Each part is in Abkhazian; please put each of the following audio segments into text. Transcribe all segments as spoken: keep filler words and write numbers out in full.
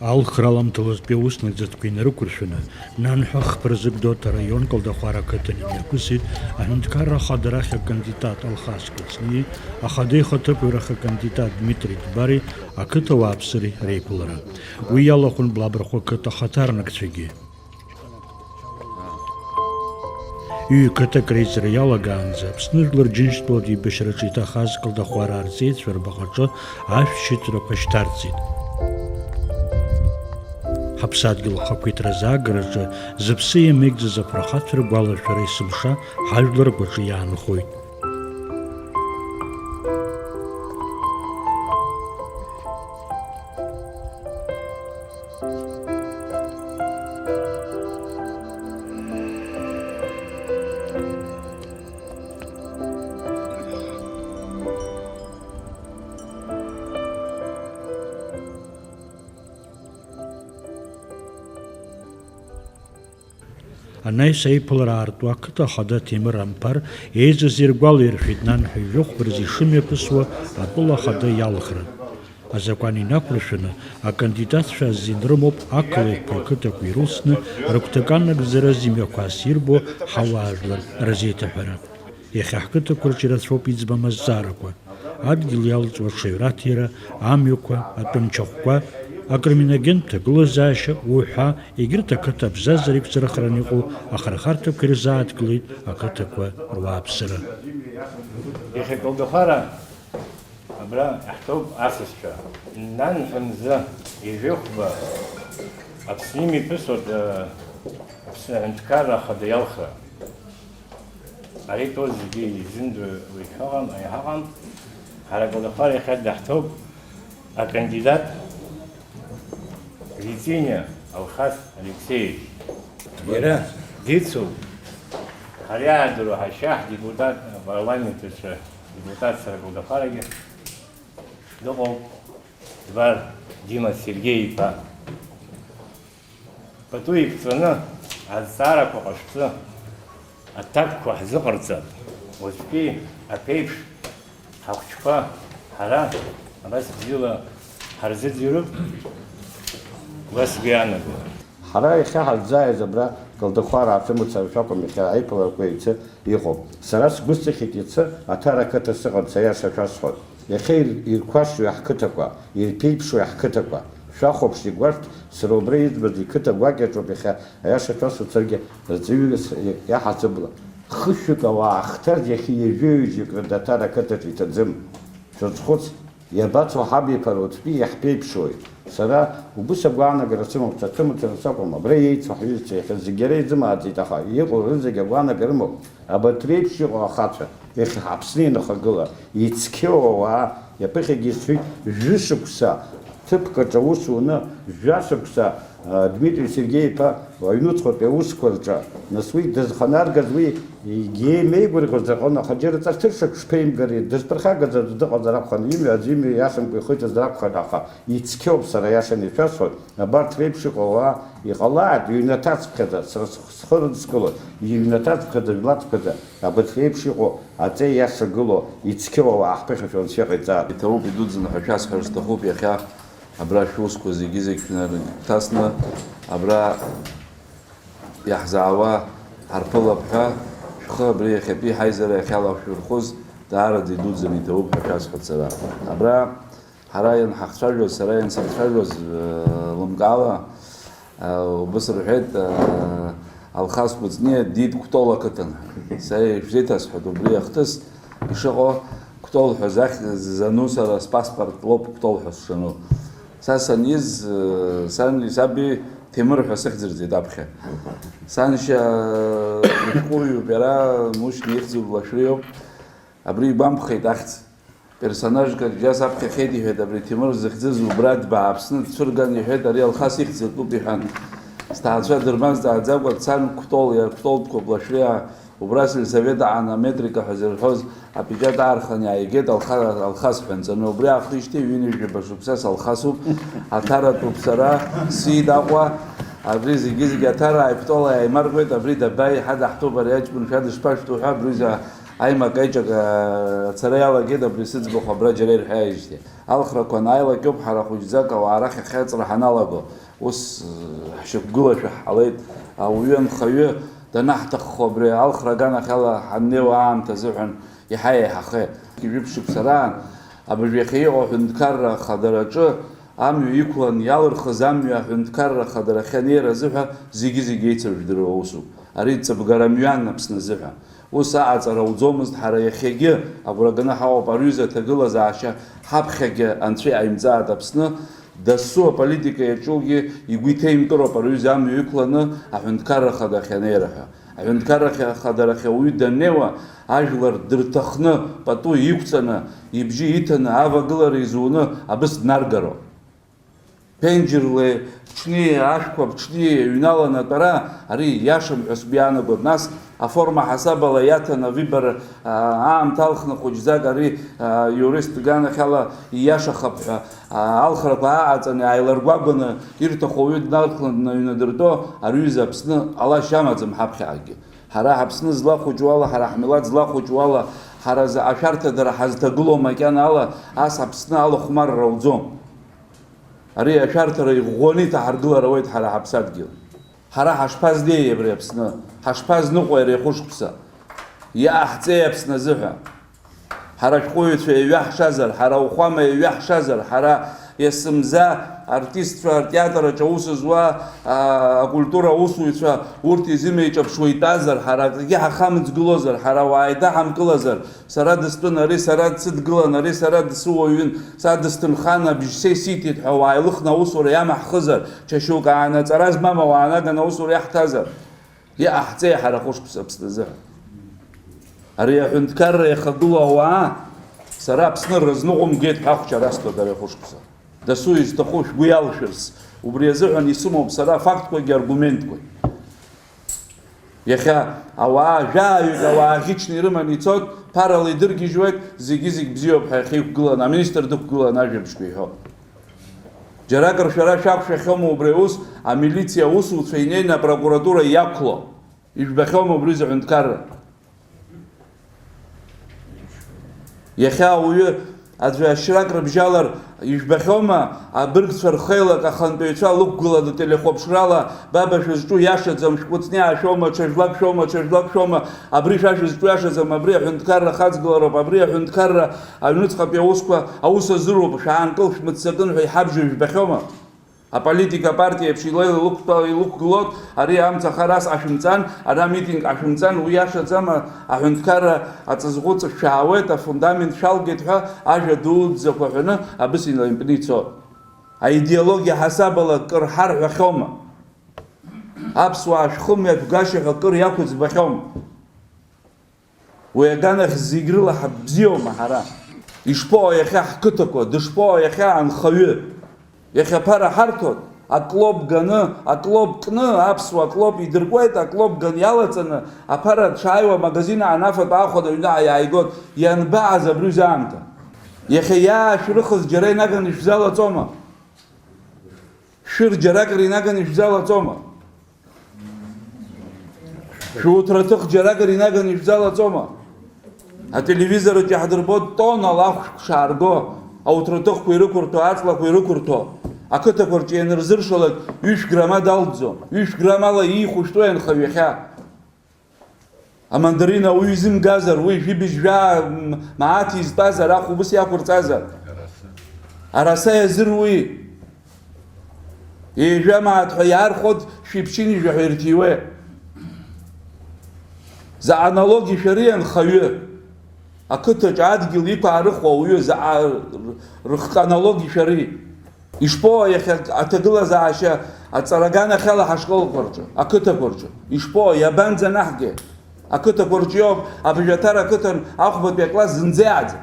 Алхра аламҭалазтәи аус нагӡатәқәа инарықәыршәаны, нанҳәа хԥа рзы Гәдоуҭа араион Калдахәара ақыҭан имҩаԥысит аҳәынҭқарра ахада рахь акандидат Алхас Кәыҵниеи ахада ихаҭыԥуаҩ рахь акандидат Дмитри Дбари ақыҭа ауааԥсыреи реиԥылара. Уи иалахәын Блабрахә ақыҭа ахаҭарнакцәагьы. Ҩ-қыҭак реизара иалагаанӡа Аԥсны Жәлар Џьынџьтәылатә еибашьраҿы иҭахаз Калдахәараа рҵеицәа рбаҟаҿы ашәшьыҵәрақәа шьҭарҵеит. Ҳаԥсадгьыл ахақәиҭра азаагараҿы зыԥсы иамеигӡаз афырхацәа ргәалашәара есымша ҳажәлар ргәаҿы иаанхоит. Анаҩс аиԥылара аартуа ақыҭа ахада Ҭемыр Амԥар еизаз иргәалаиршәеит, нанҳәа ҩажәи хәба рзы ишымҩаԥысуа атәыла ахада иалхра. Азакәан инақәыршәаны, акандидатцәа азин рымоуп ақалақьқәеи ақыҭақәеи ирылсны рыгәҭакы анагӡара зымҩақәа асирбо ҳауаажәлар рзеиҭаҳәара. Иахьа ҳқыҭақәа рҿы ирацәоуп иӡбам азҵаарақәа, адгьыл иалҵуа аҽаҩраҭира, амҩақәа, атәанчахәқәа, акриминогентә ҭагылазаашьа уҳәа, егьырҭ ақыҭа абзазара иқәцарахараны иҟоу ахырхарҭақәа ирзааҭгылеит ақыҭақәа руааԥсыра. Иахьа Калдахәара абра иаҳҭоуп асасцәа. Нанҳәа мза ижәохәба Аԥсны имҩаԥысуа, э, Аԥсны аҳәынҭқарра ахада иалхра. Ари итәоу зегьы изымдыруа уаҩ ҳәа ыҟам, аиҳа ыҟам. Ҳара Калдахәара иахьа даҳҭоуп акандидат Вициниа Алхас Алексеевич. Иара дицуп. Ҳара иаадыруа ҳашьа ҳдепутат, апарламент аҿы депутатс ҳара Калдахәарагьы дыҟоуп. Дбар Дима Сергеи-иԥа. Пату иԥҵәаны азҵаарақәа ҟашәҵы, аҭакқәа ҳзыҟарҵап. Уажәтәи аԥеиԥш ҳахәыҷқәа ҳара абас бзиала ҳарзыӡырҩып, уа сгәы иаанагоит. Ҳара иахьа ҳаззааиз абра Калдахәара аҭымцара шәакәым, иахьа аиԥыларақәа иацы иҟоуп. Сара сгәы сыхьит иацы Аҭара ақыҭа сыҟан, саиаша шәасҳәоит. Иахьа ир-, ирқәасшәои ҳқыҭақәа, ирԥеиԥшуи ҳқыҭақәа? Шәахәаԥш, игәарҭ, сара убра избаз иқыҭа гәакьаҿоуп иахьа, аиаша шәасҳәаргьы, рҵаҩыс иаҳасабала. Хышәҩык ауаа ахҭарҵ иахьа ҩажәи ҩыџьак рыдаҭар ақыҭаҿы иҭаӡым. Шәазхәыц, иабацо ҳабиԥара уаҵәтәи иаҳԥеиԥшуеи? Сара убыс агәаанагара сымоуп, саҭымцара сакәым, абра иеицу ҳҩызцәа иахьа зегьы ара изымааӡеит, аха иҟоу рызегь агәаанагара рымоуп. Абарҭ реиԥш иҟоу ахацәа, иахьа Аԥсны ианахагыла, ицқьоу ауаа, иаԥыхьагьы исҳәеит, жәышықәса ҭыԥк аҿы аус уны, жәашықәса, а, Дмитри Сергеи-иԥа аҩнуҵҟатәи аусқәа рҿы, нас уи дызханаргаз, уи егьа имеигәырӷьоз рҟны, аха џьара ҵарҭышак шԥеимгари, дызԥырхагаз аӡә дыҟазар акәхарын, имҩа аӡәы имҩа иашамкәа ихыҵызар акәхарын, аха ицқьоуп, сара иашаны ишәасҳәоит, абарҭ реиԥш иҟоу ауаа иҟалааит, ҩнаҭацыԥхьаӡа, сара схы рыдскылоит, ҩнаҭацыԥхьаӡа, жәлацыԥхьаӡа, абарҭ реиԥш иҟоу аҵеи иашагылоу, ицқьоу ауаа ҳԥыхьашәа анцәа иҟаиҵааит. Иҭабуп, идуӡӡаны ҳәа шәасҳәар сҭахуп, иахьа абра шәусқәа зегьы-зегь шәнарыгәҭасны, абра иаҳзаауа ҳарԥылап ҳәа, шәхы абри иахьатәи ҳаизара иахьалашәырхәыз даараӡа идуӡӡаны иҭабуп ҳәа шәасҳәап сара. Абра ҳара ианҳахцәажәоз, сара иансыхцәажәоз, э, лымкаала, э, убыс рҳәеит, э, Алхас Кәыҵниа диит Кәтол ақыҭан. Са ишәзеиҭасҳәоит убри ахҭыс ишыҟоу, Кәтол ҳәа захь зану сара спаспорт лоуп Кәтол ҳәа сшану. Са саниз, э, сан, саби Ҭемыр ҳәа сыхьӡырҵеит аԥхьа. Саншьа, э, ишәҟәыҩҩуп иара, Мушьни ихьӡуп, Лашәриоуп. Абри игәамԥхеит ахьӡ. Персонажк акгьы саԥхьахьеит, иҳәеит, абри Ҭемыр зыхьӡыз убра дбааԥсны дцәырган, иҳәеит, ари Алхас ихьӡ иатәуп, иҳәан. Сҭаацәа дырмазҵааӡакәа дцан Кәтол, иара Кәтолтәқәа Плашәриаа, убра сельсовет аҟан аметрика ҳәа зырҳәоз апечат аарханы иааигеит, Алха-, Алхас ҳәа нҵаны, убри аахижьҭеи ҩынҩажәаба шықәса салхасуп, аҭаратәуп сара, сиит Аҟәа, абри зегьы-зегьы аҭарааи Кәтолааи ааимаркуеит, абри Дабаи иҳадаҳтәуп ари аҷкәын, шәа дышԥашәҭу ҳәа, абри за-, Аимак-аиҿак, аа, ацара иалагеит, абри сыӡбахә абра џьара ирҳәааижьҭеи. Алхрақәа анааилак ауп ҳара хәыҷӡак ауаа рахь ахьаҵра ҳаналаго. Ус, ҳшьақәгылашәа ҳҟалеит. Ауаҩы анхаҩы данаҳҭаххо абри алхра аганахьала ҳаннеиуа аамҭа азыҳәан иаҳа еиҳахеит. Жәиԥшь шықәса раан абыржә иахьа иҟоу аҳәынҭқарра ахадараҿы амҩа иқәлан иалырхыз амҩа аҳәынҭқарра ахадарахь анеира азыҳәа зегьы-зегьы еицыржәдыруа усуп. Ари ҵабгара мҩан Аԥсны азыҳәа. Ус аҟаҵара ауӡомызт ҳара иахьагьы, агәра ганы ҳаҟоуп, арҩыза аҭагылазаашьа ҳаԥхьагьы Анцәа иҟаимҵааит Аԥсны, дасу аполитика иаҿугьы игәы иҭеимкыроуп арҩыза амҩа иқәланы аҳәынҭқарра ахадахь анеира ҳәа. Аҳәынҭқарра ахадарахь ауаҩы даннеиуа, ажәлар дырҭахны, пату иқәҵаны, ибжьы иҭаны, авагылара изуны абыс днаргароуп. Ԥенџьырлеи ԥҽни, ашәқәа ԥҽни иҩналан атәара, ари ииашам ҳәа сгәы иаанагоит. Нас аформа ҳасабала иаҭан авыбора, аа, аамҭа алхны хәыҷӡак ари, аа, иурист ганахьала ииашахап ҳәа, аа, алхрақәа ааҟаҵаны, ааиларгәагәаны ирҭаху ауаҩы дналхны днаҩнадыртәо, арҩыза Аԥсны ҟалашьа амаӡам ҳаԥхьаҟагьы. Ҳара ҳаԥсны злахәыҷуала, ҳара ҳмилаҭ злахәыҷуала, ҳара за-, ашәарҭадара ҳазҭагылоу макьана ала, ас Аԥсны алахәмарра ауӡом. Ари ашәарҭара иӷәӷәаны иҭаҳаргылар ауеит ҳара ҳаԥсадгьыл. Ҳара ҳашԥазнеи абри Аԥсны? Ҳашԥазныҟәеи ари ахәышықәса? Иааҳҵеи Аԥсны азыҳәа? Ҳара ашәҟәыҩҩцәа еиҩаҳшазар, ҳара ауахәама еиҩаҳшазар, ҳара есымза артистцәа, атеатр аҿы аус зуа, а, акультура аусуҩцәа урҭ изымеиҿаԥшуа итәазар, ҳара акгьы ҳахамыӡгылозар, ҳара ауаа еидаҳамкылазар, сара дыстәын, ари сара дсыдгылан, ари сара дсыуаҩын, са дысҭынхан, абжь са исиҭеит ҳәа ауаа илыхны аусура иамаҳхызар, ҽа шьоук аанаҵара змам ауаа наганы аусура иаҳҭазар, иҟаҳҵеи ҳара хәышықәса Аԥсны азыҳәа? Ари аҳәынҭқарра иахагылоу ауаа, сара Аԥсны рызныҟәымгеит ҳәа ахәшьара асҭоит ари ахәышықәса. Дасу изҭаху шәгәы иалшәарц, убри азыҳәан исымоуп сара афактқәагьы аргументқәагь. Иахьа ауаа жәаҩык ауаа ӷьычны ирыманы ицоит, ԥарала идыргьежьуеит, зегьы-зегь бзиоуп ҳәа иахьа иқәгыланы, аминистр дықәгыланы ажәабжьқәа иҳәо. Џьаракыр шәара шәақәшәахьоума убри аус, амилициа аусуцәа инеины апрокуратура иақәло? Ижәбахьоума убри зыҳәынҭқарра? Иахьа ауаҩы аӡәы ашьрак рыбжьалар, ижәбахьоума, абыргцәа рхеилак ахантәаҩцәа лықәгыланы телехәаԥшрала, баба шәызҿу иашаӡам, шәкәыҵниаа шәоума, ҽа жәлак шәоума, ҽа жәлак шәоума, абри шәа шәызҿу иашаӡам, абри аҳәынҭқарра хаҵгылароуп, абри аҳәынҭқарра аҩныҵҟатәи аусқәа аус азыруп, шәаанкыл, шәмыццакын ҳәа иҳабжьо ижәбахьоума? Аполитика апартиа еиԥш илеила илықәтәа-, илықәгылоит, ари амца ахара ас ашәымҵан, ара амитинг ашәымҵан, уи иашаӡам, а-, аҳәынҭқарра аҵызӷәыҵә шәаауеит, афундамент шәалгеит ҳәа ажәа дуӡӡақәа ҳәаны абыс инеимпны ицоит. Аидеологиа ҳасабала кыр ҳарҳәахьоума? Аԥсуаа шәхымҩаԥгашьа ҳәа кыр иақәыӡбахьоума? Уи аганахь зегь рыла ҳабзиоума ҳара? Ишԥоу иахьа ҳқыҭақәа, дышԥоу иахьа анхаҩы? Иахьа аԥара ҳарҭоит, аклоп ганы, аклоп кны, аԥсуа клоп идыркуеит, аклоп ганы иалаҵаны, аԥара дшааиуа амагазин анафатә аахәада аҩны иааигоит, ианбаҟаз абри аамҭа? Иахьа иаашәрыхыз џьара инаганы ишәзалаҵома? Шәыр џьаракыр инаганы ишәзалаҵома? Шәуҭраҭых џьаракыр инаганы ишәзалаҵома? Ателевизор аҿы иаҳдырбоит тоннала ахәшә шаарго, ауҭраҭыхқәа ирықәырҭәо, аҵлақәа ирықәырҭәо. Ақыҭақәа рҿы ианырзыршалак, ҩышә грамм далҵӡом, ҩышә граммала иихәышәтәуи анхаҩ иахьа. Амандарин ауаҩы изымгазар, уи жәибжь жәаа м-, мааҭ изтәазар, ахә убыс иақәырҵазар? Араса иазыруи? Ҩажәа мааҭ ҳәа иаархәоит, шәиԥшьынҩажәа ҳәа ирҭиуеи? Заҟа налог ишәари анхаҩы? Ақыҭаҿ адгьыл иқәаарыхуа ауаҩы заҟа р-, рыхҟа налог ишәари? Ишԥоу иахьа аҭагылазаашьа аҵара аганахьала ҳашколқәа рҿы, ақыҭақәа рҿы? Ишԥоу, иабанӡанаҳгеи? Ақыҭақәа рҿиоуп, абжьаҭара ақыҭан ахәбатәи акласс зынӡа иааӡам.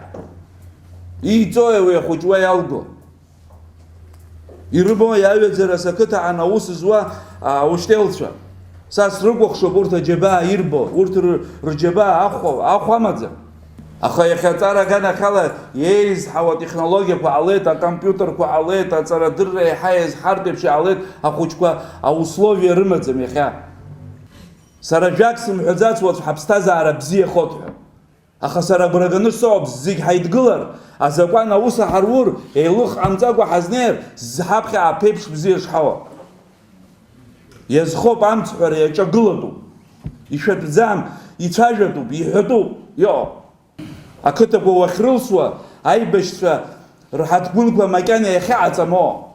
Ииҵои уи ахәыҷ уа иалго? Ирымои аҩаӡара сақыҭаан аус зуа, а, аушьҭелцәа? Са срыкәыхшоуп урҭ аџьабаа ирбо, урҭ ры-, рџьабаа ахәа, ахә амаӡам. Аха иахьа аҵара аганахьала еизҳауа атехнологиақәа ҟалеит, акомпиутерқәа ҟалеит, аҵарадырра еиҳа еизҳартә еиԥш иҟалеит, ахәыҷқәа аусловиа рымаӡам иахьа. Сара жәак сымҳәаӡац уаҵә ҳаԥсҭазаара бзиахоит ҳәа. Аха сара агәра ганы соуп, зегь ҳаидгылар, азакәан аус ҳарур, еилых ҟамҵакәа ҳазнеир, зҳаԥхьа аԥеиԥш бзиа шҳауа. Иазхоуп, амцҳәара иаҿагылатәуп. Ишәатәӡам, ицәажәатәуп, иҳәатәуп, иҟоуп. Ақыҭақәа уахьрылсуа, аибашьцәа рҳаҭгәынқәа макьана иахьаҟаҵамоу.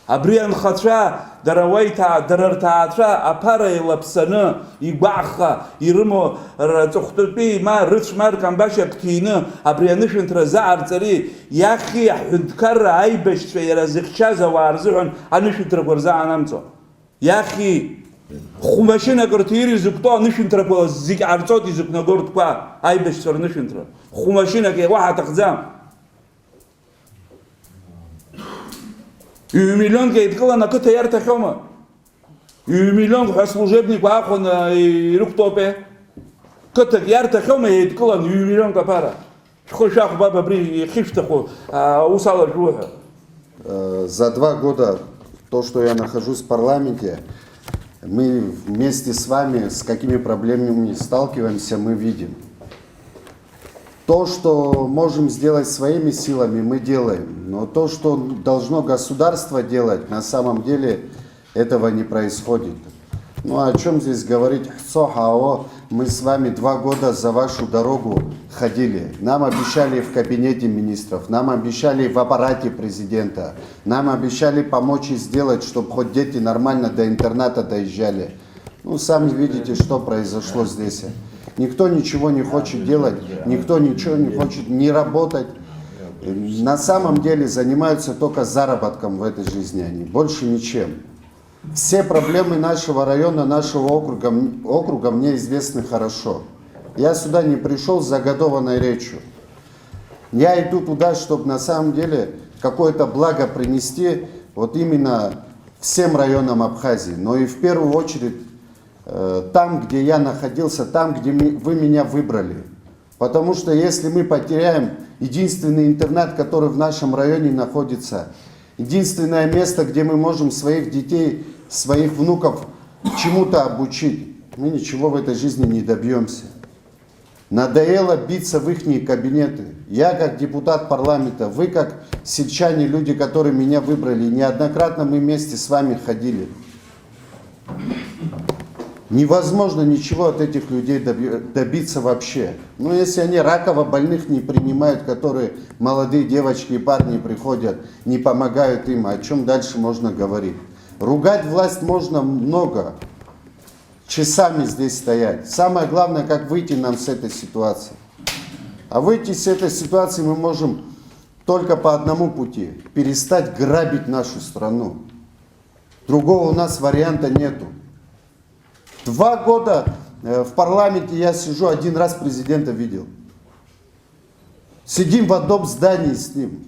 Абри анхацәа, дара уа иҭаа-, дара рҭаацәа аԥара еилаԥсаны, игәаҟха ирымоу рҵыхәтәатәи ма рыцә ма ркамбашь ак ҭины, абри анышәынҭра азааирҵари, иахьи аҳәынҭқарра аибашьцәа иара зыхьчаз ауаа рзыҳәан анышәынҭрақәа рзаанамҵо. Иахьи хәмашьынак рҭир изықәтәоу анышәынҭрақәа зегь ҟарҵоит изықәнаго ртәқәа, аибашьцәа рнышәынҭра. Хәмашьынак уаҳа аҭахӡам. Ҩ-миллионк еидкыланы ақыҭа иарҭахьоума? Ҩ-миллионк ҳәа служебникқәа аахәаны ирықәтәоупе? Қыҭак иарҭахьоума еидкыланы ҩ-миллионк аԥара? Шәхы шәахәбаб абри иахьышәҭаху, а, аус аларжәуа ҳәа. Э, за два года, то, что я нахожусь в парламенте, мы вместе с вами с какими проблемами сталкиваемся, мы видим. То, что можем сделать своими силами, мы делаем. Но то, что должно государство делать, на самом деле этого не происходит. Ну, о чём здесь говорить? Хцо хао, мы с вами два года за вашу дорогу ходили. Нам обещали в кабинете министров, нам обещали в аппарате президента, нам обещали помочь и сделать, чтобы хоть дети нормально до интерната доезжали. Ну, сами видите, что произошло здесь. Никто ничего не хочет делать, никто ничего не хочет не работать. На самом деле занимаются только заработком в этой жизни они, больше ничем. Все проблемы нашего района, нашего округа, округа мне известны хорошо. Я сюда не пришёл с заготованной речью. Я иду туда, чтобы на самом деле какое-то благо принести вот именно всем районам Абхазии, но и в первую очередь, э, там, где я находился, там, где мы, вы меня выбрали. Потому что если мы потеряем единственный интернат, который в нашем районе находится, единственное место, где мы можем своих детей, своих внуков чему-то обучить, мы ничего в этой жизни не добьёмся. Надоело биться в ихние кабинеты. Я как депутат парламента, вы как сельчане, люди, которые меня выбрали, неоднократно мы вместе с вами ходили. Невозможно ничего от этих людей доби-, добиться вообще. Ну, если они раково больных не принимают, которые молодые девочки и парни приходят, не помогают им, о чём дальше можно говорить? Ругать власть можно много, часами здесь стоять. Самое главное, как выйти нам с этой ситуации. А выйти с этой ситуации мы можем только по одному пути: перестать грабить нашу страну. Другого у нас варианта нету. Два года, э, в парламенте я сижу, один раз президента видел. Сидим в одном здании с ним.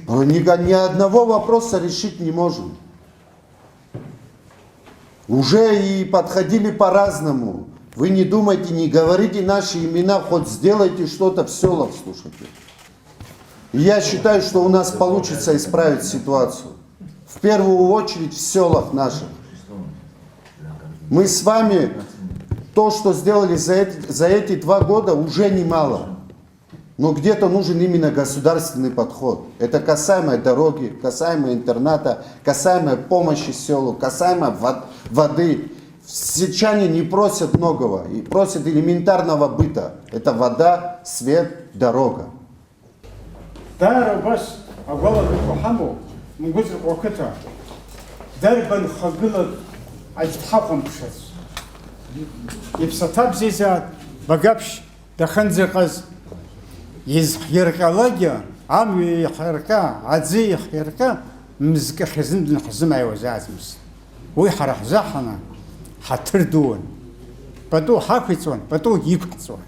А ни, ни одного вопроса решить не можем. Уже и подходили по-разному. Вы не думайте, не говорите наши имена, хоть сделайте что-то в сёлах, слушайте. И я считаю, что у нас получится исправить ситуацию. В первую очередь в сёлах наших. Мы с вами то, что сделали за эти, за эти два года, уже немало. Но где-то нужен именно государственный подход. Это касаемо дороги, касаемо интерната, касаемо помощи сёлу, касаемо вод-, воды. Сельчане не просят многого, и просят элементарного быта. Это вода, свет, дорога. Даара убас агәаладырхәа ҳамоуп, Мгәыӡырҟәа ақыҭа. Дарбан хагылак аӡә дҳахәамԥшырц? Иԥсаҭа бзиазааит, Багаԥшь дахьынӡаҟаз изҳирҟьалакгьы, амҩа иҳирҟьа, аӡы иҳирҟьа, мызкы хьазын дынҳзымааиуазаазмызт. Уи ҳара ҳзаҳаны ҳаҭыр дуун. Пату ҳақәиҵон, пату иқәҳҵон.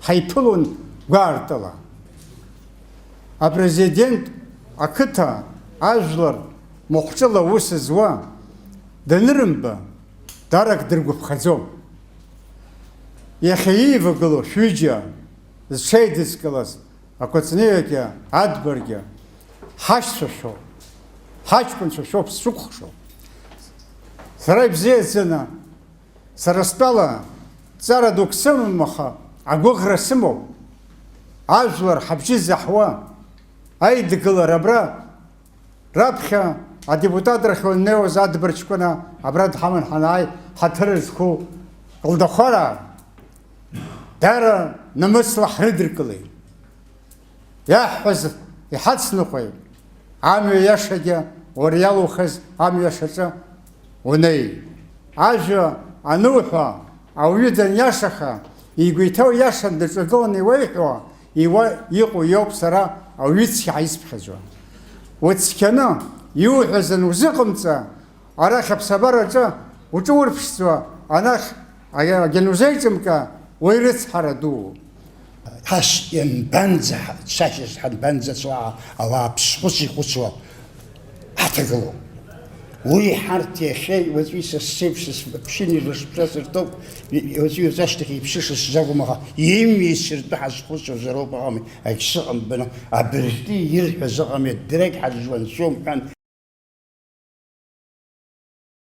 Ҳаиԥылон гәаартыла. Апрезидент ақыҭа ажәлар махәҿыла аус зуа данырымба, дарак дыргәаԥхаӡом. Иахьа иивагылоу шәҩыџьа зҽеидызкылаз Акәаҵниагьы, Адбаргьы, ҳашьцәа шәоуп, ҳаҷкәынцәа шәоуп сшәыкәхшоу. Сара ибзиаӡаны, сара стәала ҵара дук сымам, аха Агәыӷра сымоуп, ажәлар ҳабжьы заҳуа, аидгылара абра, раԥхьа адепутатрахь уаннеиуаз Адбар ҷкәына абра дҳаман ҳанааи, ҳаҭыр зқәу Кылдахәараа, дара намысла ҳрыдыркылеит. Иаҳҳәаз иҳацныҟәеит, амҩа иашагьы уара иалухыз амҩа шаҿы унеи. Ажәа ануҳәа, ауаҩы даниашаха, игәы иҭоу иашан даҿагыланы иуеиҳәо, иуа иҟоу иоуп сара ауаҩы цқьа исԥхьаӡо. Уцқьаны иуҳәаз анузыҟамҵа, арахь аԥсабараҿы уҿы урԥшӡо, анахь агьанузеиҿымкаа, уи рыцҳара дууп. Ҳас ианбанӡа-, ҳа-, сашьцәа ҳанбанӡацо, а-, ауаа ԥсхәыс ихәыцуа ҳаҭагылоуп. Уи ҳарҭ иахьеи уаҵәи са сеиԥш, сыԥшьыни рышԥшьа сырҭоуп, и-, уаҵәи уаҵәашьҭахь иԥшышаз сакәым, аха имҩа исыртәы ҳазхәыцуазароуп, аҟами, агьсыҟам баны, абыржәтәи ирҳәаз ыҟами, дырегь ҳазжуан сиоуп ҳәан,